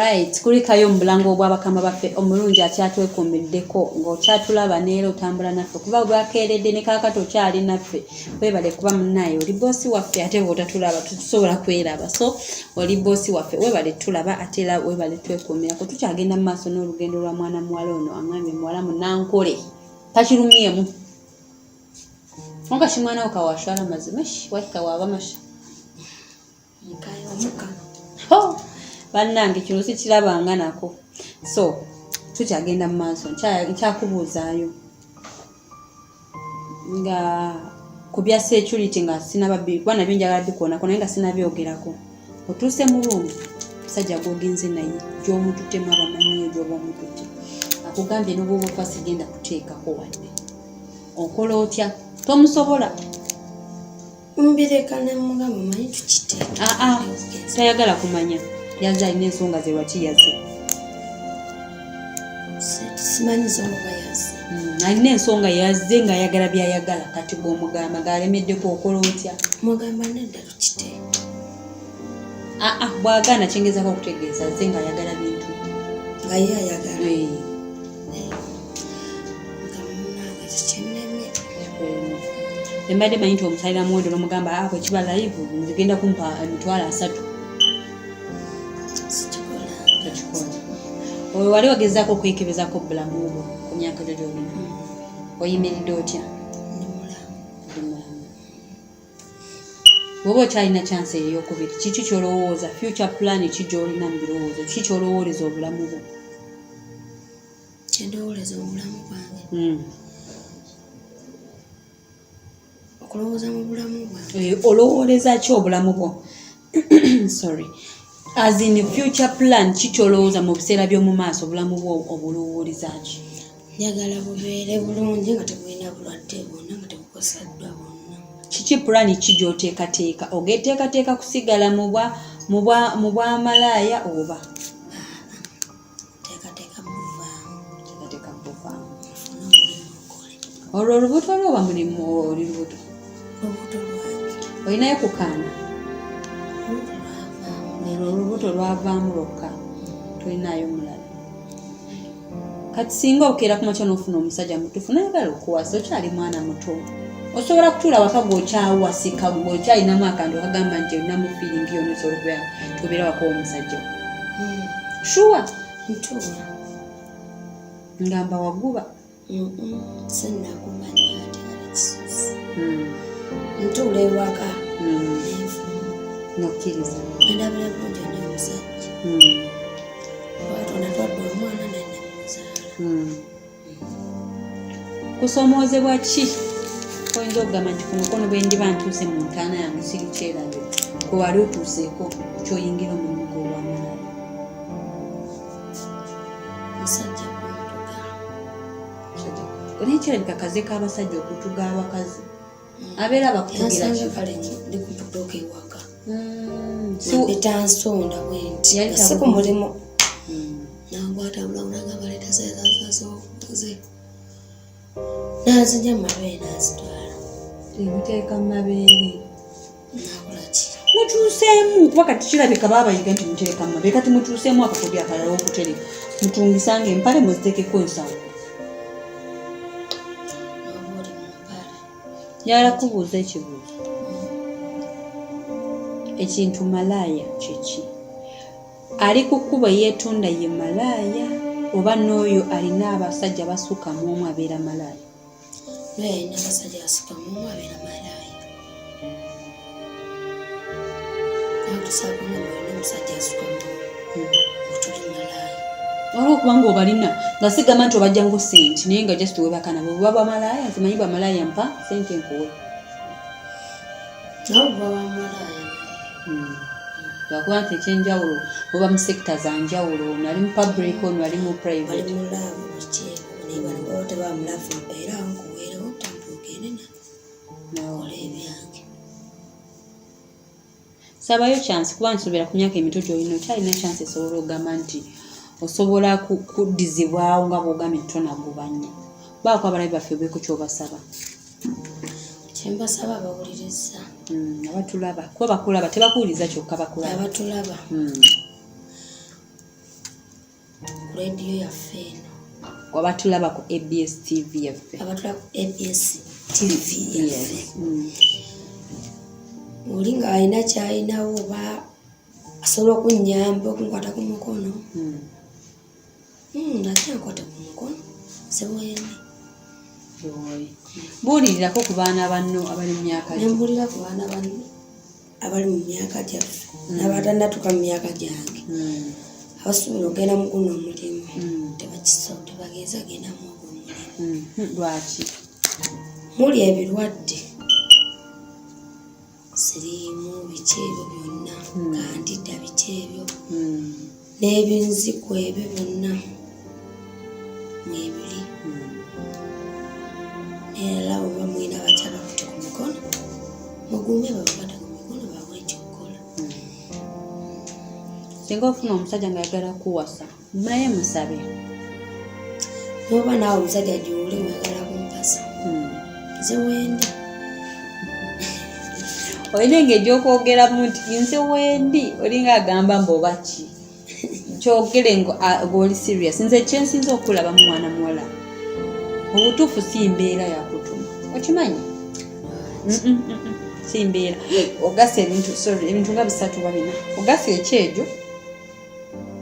Alright, kulikayo mu bulango obw'abakama baffe omulungi akyatwekuumiddeko ng'okyatulaba neera otambula naffe kuba bwakeeredde ne kaakati okyali naffe. Weebale kuba munnaye oli boosi waffe ate bw'otatulaba tusobola kweraba, so oli boosi waffe, weebale tulaba ate era weebale twekuumirako. Tukyagenda mu maaso n'olugendo lwa mwana muwala ono aŋambye muwala munankole takirumyemu onka kimwana wo kawashwala mazima wakika waaba masha. Bannange kino sikirabanga nako, so tukyagenda mu maaso. Nkyakubuuzaayo nga ku bya security nga sinaba kuba nabyo njagala bikoonako, naye nga sinabyogerako. Otuuse mu ruumu, musajja gwogenze naye gyomututtemu, abamanyiyo gyoba omututte, akugambye nobwoba ofa sigenda kuteekako wadde. Okola otya? Tomusobola. Mbireka nemugamba manyi tukiteeka. Aa, tayagala kumanya, yazze alina ensonga ze lwaki yazze. Simanyi zomuba yazze. Alina ensonga, yazze ng'ayagala byayagala. Kati bw'omugamba ng'alemeddeko, okola otya? Mugamba nedda, tukiteeka. Aa, bw'agaana, kyengezako okutegeeza azze ng'ayagala bintu. Nga ye ayagala. Nga munange kikyennemye. Embadde manyi nti omusalira muwendo n'omugamba, ah, bwe kiba live nzigenda kumpa 300,000. Sikikola. Tokikola. Oyo wali ogezaako okwekebezako obulamu bwo ku myaka gyo gy'olina, oyimiridde otya? Ndi mulamu. Oli mulamu. Bw'oba okyalina chance eyokubiri, kiki ky'olowooza, future plan ki gy'olina mu birowoozo, kiki ky'olowooleza obulamu bwo? Kyendowooleza obulamu bwange, okulowooza mu bulamu bwange? Eh, olowooleza ki obulamu bwo, sorry, as in future plan, ki ky'olowooza mu biseera by'omu maaso, obulamu bwo obulowooleza ki? Njagala bubeere bulungi nga tebulina bulwadde bwonna, nga tebukoseddwa bwonna. Kiki, plan ki gy'oteekateeka? Ogeteekateeka kusigala mu bwamalaaya oba? Teekateeka buvaamu. Teekateeka buvaamu. Nfune omulimu nkole. Olwo olubuto lwo oba mulimu, oli lubuto? Lubuto lwange. Olinayo ku kaana? Olubuto lwavaamu. Olwo olubuto lwavaamu lwokka, tolinayo mulala? Kati singa okeera ku makya n'ofuna omusajja mutuufu nayagala okuwasa, okyali mwana muto, osobola kutuula waka gweokyawasika, gweokyalinamu akantu akagamba nti olinamu feeling yonna, osobola okubeera tobeera waka w'omusajja? Sure? Ntuula. Ngamba waguba? Sinnaguba nnyo ate kale kisusse. Ntuula ewaka nenfumba. Nokkiriza. Nendabira bulungi ani omusajja. Katonda twadde omwana naye nemuzaala. Kusomoozebwa ki oyinza okugamba nti ku mukono bwe ndiba ntuuse mu ntaana yange siri kyerabira, kwe wali otuuseeko kyoyingira omulimu gw'obwamalaya? Musajja kuntuga. Naye kirabika kaze k'abasajja okutuga abakazi, abeera bakutugira Yansanga ki? kale ndi kutuuka ewaka. Si Nampita nsonda bwenti. Yali nga si ku mulimu. Nankwata bulawula nga baleeta ze nazijja mu mabeere nazitwala. Ebiteeka mu mabeere? Nakola ki? Mutuuseemu, kuba kati kirabika baabayiga nti muteeka mu mabeere. Kati mutuuseemu akakodyo akalala okutereka, mutungisanga empale muziteekeko ensawo. Oba oli mu mpale. Njagala kubuuza ekibuuzo. Ekintu malaaya kyeki? Ali ku kkubo yeetunda ye malaaya, oba n'oyo alina abasajja basukka mu omu abeera malaaya? Naye alina abasajja basukka mu omu abeera malaaya. Nakutusaako nga olina omusajja asukka mu omu, otuli malaaya. Olwokuba nga obalina, nga sigamba nti obajjango sente, naye nga just webaka nabo, buba bwamalaaya? Nze manyi bwamalaaya, mpa sente nkuwe. Nawe buba wa malaaya. Lwakuba nti ekyenjawulo buba mu sector za njawulo, ono ali mu public, ono ali mu bali private. Mu love biki, naye bano baba tebaba mu love, mpeera awo nkuweerewo tambula ogende nakola ebyange. Sabayo chance, kuba nsuubira ku myaka emito gy'olina okyalina chance esobola okugamba nti osobola kuddizibwawo nga bw'ogambye nti tonagubanya. Baako abalabi baffe beeko ky'obasaba. Kyembasaba abawuliriza. Abatulaba, kuba bakulaba, tebakuwuliriza kyokka, bakulaba. Abatulaba. Ku rediyo yaffe eno. Abatulaba ku ABS TV yaffe. Abatulaba ku ABS TV yaffe. Oli ng'alina ky'alinawo oba asobola okunnyamba okunkwata ku mukono. Ate ankwate ku mukono nze wendi. Buulirirako ku baana banno abali mu myaka gyo. Ne mbuulira ku baana banno abali mu myaka gyaffe n'abatannatuuka mu myaka gyange. Abasuubira okugenda mu guno omulimu tebakisobola, tebageza genda mu ogwo omulimu. Lwaki? Muli ebirwadde, siriimu, biki ebyo byonna, kandida biki ebyo n'ebinziku ebyo byonna mwebiri. Era oba mulina abakyala bakutte ku mikono, mugume babakwate ku mikono bawe ekyokukola. Singa ofuna omusajja ng'ayagala kuwasa, naye musabe. N'oba naawe omusajja gy'oli oyagala kumpasa, nze wendi. Olina engeri gy'okwogeramu nti nze wendi, olinga agamba mbu oba ki? Kyogere ng'oli serious. Nze kyensinza okulabamu mwana muwala, obutuufu si mbeera yakutuma, okimanyi? Si mbeera. Ogasa ebintu, sorry, ebintu nga bisatu oba bina. Ogasa ekyejo,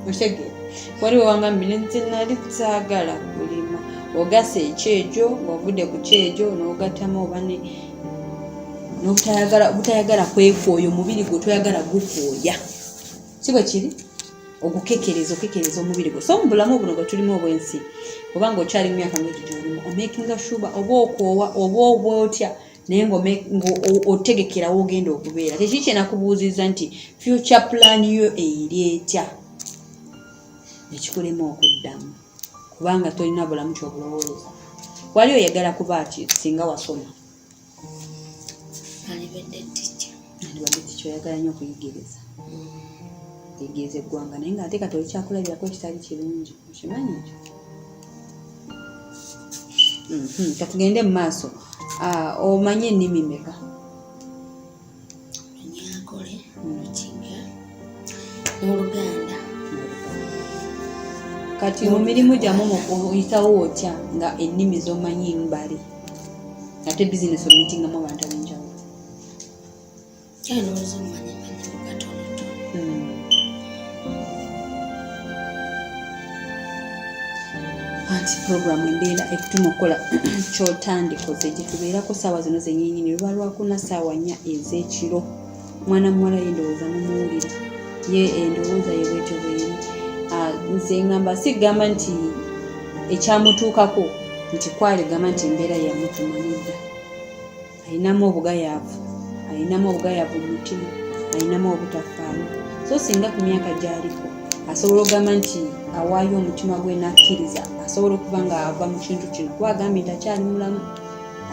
okitegeera? Waliwo wangambye nze nali saagala kulima. Ogasa ekyejo, ng'ovudde ku kyejo n'ogattamu oba ne n'obutayagala kwekooya, omubiri gwo toyagala gukooya, si bwe kiri? Ogukekereza, okekereza omubiri gwo. So mu bulamu buno bwe tulimu obw'ensi, oba ng'okyali mu myaka ng'egyo gy'olimu, omakinga sure oba okoowa oba oba otya, naye ng'otegekerawo ogenda okubeera. Tekiri kye nakubuuzizza nti future plan yo eri etya, nekikulema okuddamu kubanga tolina bulamu ky'obulowooza. Wali oyagala kuba ki singa wasoma? Nalibadde teacher. Nalibadde teacher, oyagala nnyo okuyigiriza. Okuyigiriza eggwanga, naye ng'ate kati oli kyakulabirako ekitali kirungi, okimanyi ekyo? Katugende mu maaso. Omanyi ennimi mmeka? Olunyankole, Olukiga n'Oluganda. Kati mu mirimu gyammwe oyitawo otya nga ennimi z'omanyi mbali, ate bizinesi omitingamu abantu ab'enjawulo? Kale ndowooza omumanyi manyimu katonotono. Anti puroguramu embeera ekutuma okukola kyotandikoze gye tubeerako saawa zino zenyinyini, luba lwakuna saawa 4 ez'ekiro. Mwana muwala ye ndowooza mumuwulira, ye endowooza ye bwetyo bweri. Nze ngamba sigamba nti ekyamutuukako nti kwaligamba nti embeera yamutuma, nedda. Ayinamu obugayaavu, ayinamu obugayaavu mu mutima, ayinamu obutafaayo. So singa ku myaka gy'aliko asobola okugamba nti awaayo omutima gwe n'akkiriza, asobola okuba nga ava mu kintu kino, kuba agambye nti akyali mulamu,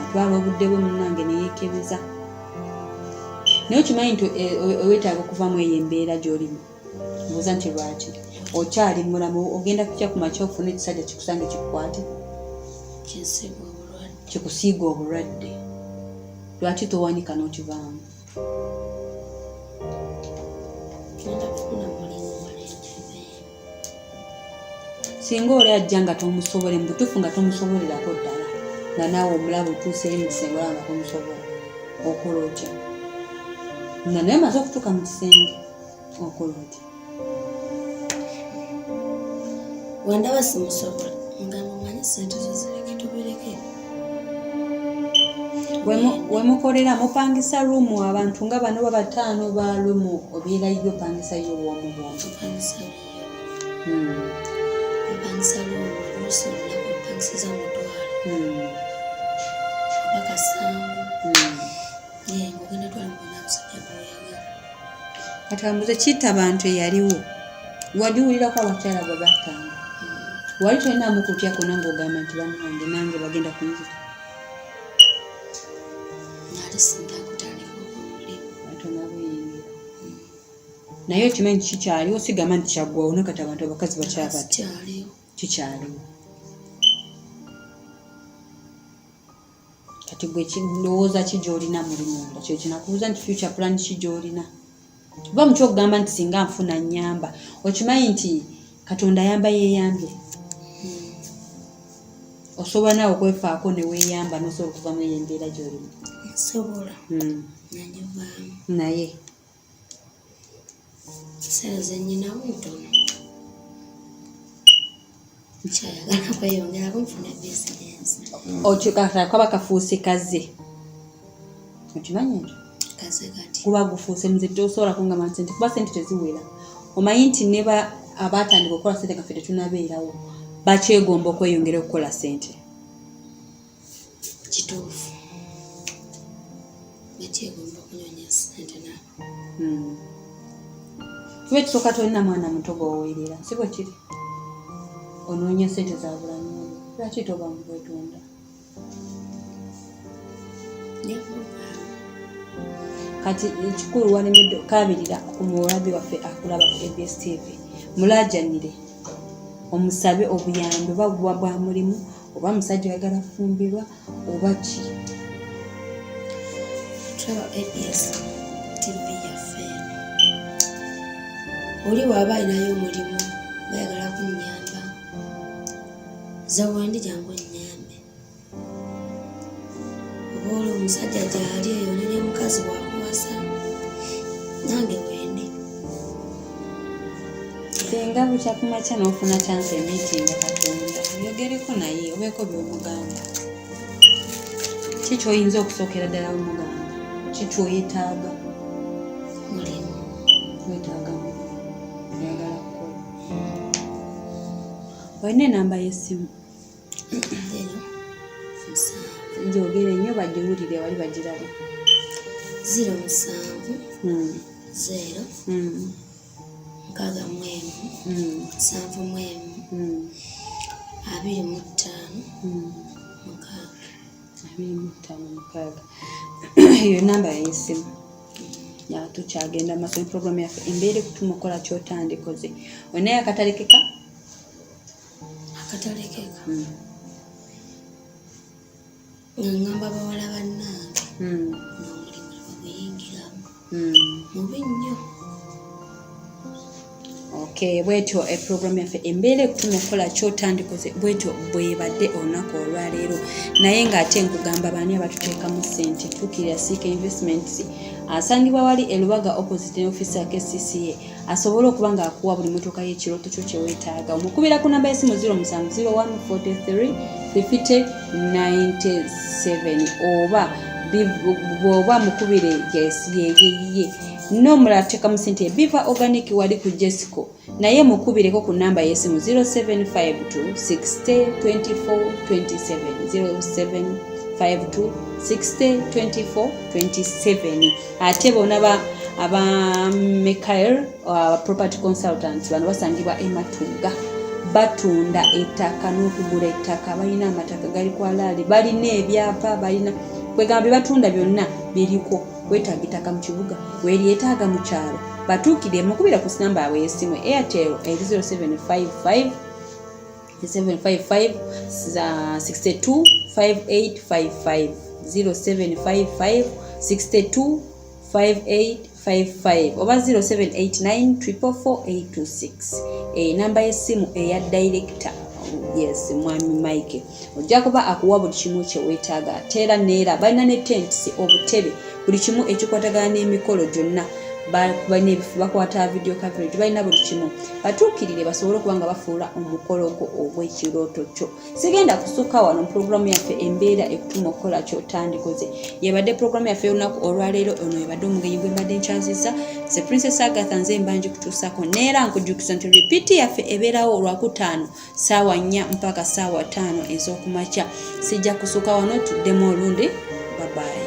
atwala obudde bwe munnange ne yeekebeza. Naye okimanyi nti weetaaga okuva mu eyo embeera gy'olimu? Mbuuza nti lwaki okyali mulamu, ogenda kutya ku makya ofune ekisajja kikusange kikukwate? Kinsiiga obulwadde. Kikusiiga obulwadde. Lwaki towanika n'okivaamu? Ngenda kufuna mulimu male nkiveemu. Singa oli ajja nga tomusobole mu butuufu, nga tomusobolerako ddala, nga naawe omulaba otuuse eri mu kisenge olaba nga tomusobola, okola otya? Nga naye omaze okutuuka mu kisenge, okola otya? Wendaba simusobola, ngamba omanyi sente zo zireke, tubireke. Wemukolera mupangisa ruumu abantu nga bano babataano ba ruumu, obeera yo opangisayo obwomu bwomu? Mpangisa liyo. Mpangisa luumu, oluusi olunaku mpangisiza 10,000 oba 7,000. Ye ng'ogenda twala mubona musajja gwoyagala. Kati kambuze, kitta bantu eyaliwo wagiwulirako abakyala bwe battanga, wali tolinamu kutya kwonna ng'ogamba nti bannange nange bagenda kunzita? Nali sinakutandika ogwo omulimu. Tonabuyingira, naye okimanyi nti kikyaliwo? Sigamba nti kyaggwawo, naye kati abantu abakazi bakyabatta. Kikyaliwo. Kikyaliwo. Kati gwe ndowooza ki gy'olina muli munda? Kyo kinakubuuza nti future plan ki gy'olina, oba mukyo okugamba nti singa nfuna nnyamba. Okimanyi nti Katonda ayamba yeeyambye. Osobola naawe okwefaako ne weeyamba n'osobola okuva mu eyo embeera gy'olimu? Nsobola. Nagivaamu. Naye sente ze nnyinawo ntono, nkyayagala kweyongerako nfune bizinensi. Kaba kafuuse kaze, okimanyi ekyo? Kaze kati. Kuba gufuuse muze, tosobola kungamba nti sente, kuba sente teziwera. Omanyi nti ne abaatandika okukola sente nga ffe tetunabeerawo bakyegomba okweyongera okukola sente. Kituufu, bakyegomba okunoonya sente nabo. Kuba ekisooka tolina mwana muto gwoweerera, si bwe kiri? Onoonya sente za bulamu bwo, lwaki toba mu bwetunda? Nyakuvaamu. Kati ekikulu walemedde okabirira ku mulabi waffe akulaba ku ABS TV, mulaajanire omusabe obuyambi, oba buba bwa mulimu, oba musajja oyagala kufumbirwa, oba ki. Tulaba ABS TV yaffe eno, oli bw'aba alinayo omulimu, bayagala kunnyamba, nze wendi, jangu onnyambe. Oba oli omusajja gyali eyo onyonya mukazi wakuwasa, nange wendi. Singa bukya kumakya n'ofuna chance emiitinga Katonda, oyogereko naye, obeeko by'omugamba, ki kyoyinza okusookera ddala omugamba? Ki kyoyetaaga? Mulimu. Wetaaga mulimu, oyagala kukola. Olina enamba y'essimu? 07. Njogere nnyo bagiwulire wali bagirabe. 07 0 61 71 25 6. 25 6, eyo enamba yayesimu. Tukyagenda maaso ne programu yaffe Embeera Ekutuma Okukola Kyotandikoze. Olinayo akatalekeka? Akatalekeka? Nga ngamba bawala bannange, n'omulimu baguyingiramu, mubi nnyo. Okay, bwetyo eprogramu yaffe Embeera Ekutuma Okukola Kyotandikoze bwetyo bwebadde olunaku olwaleero. Naye ng'ate nkugamba baani abatuteekamu ssente. Tuukirira Seek Investments, asangibwa wali elubaga opposite ne office ya KCCA, asobole okuba ng'akuwa buli motoka y'ekirooto kyo kye weetaaga. Omukubira ku namba y'essimu 07 01 43 50 97, oba bw'oba mukubire, yes, yeyeye. N'omulala tuteekamu ssente Biva Organic, wali ku Jesco, naye mukubireko ku namba y'essimu 0752 60 24 27, 0752 60 24 27. Ate bona ba aba Michael Property Consultants, bano basangibwa Ematunga, batunda ettaka n'okugula ettaka. Balina amataka gali kwalaali, balina ebyapa, balina kwegamba bye batunda byonna biriko. Weetaaga ettaka mu kibuga, weeryetaaga mu kyalo, batuukire. Mukubira ku namba yaabwe y'essimu Airtel eri 0755 755 62 5855, 0755 62 5855 oba 0789 444 826, enamba y'essimu eya director, yes, mwami Mike. Ojja kuba akuwa buli kimu kyeweetaaga. Ate era neera balina ne tents, obutebe, buli kimu ekikwatagana n'emikolo gyonna. Balina ebifo bakwata video coverage, balina buli kimu. Batuukirire basobole okuba nga bafuula omukolo gwo ogw'ekirooto kyo. Sigenda kusukka wano mu puroguramu yaffe Embeera Ekutuma Okukola Kyotandikoze. Yebadde puroguramu yaffe y'olunaku olwaleero. Ono yebadde omugenyi gwe mbadde nkyazizza, ze Princess Agatha, nze mbangi kutuusako. Neera nkujjukiza nti repeat yaffe ebeerawo olwakutaano saawa 4 mpaka saawa 5 ez'okumakya. Sijja kusukka wano, tuddemu olundi. Babayi.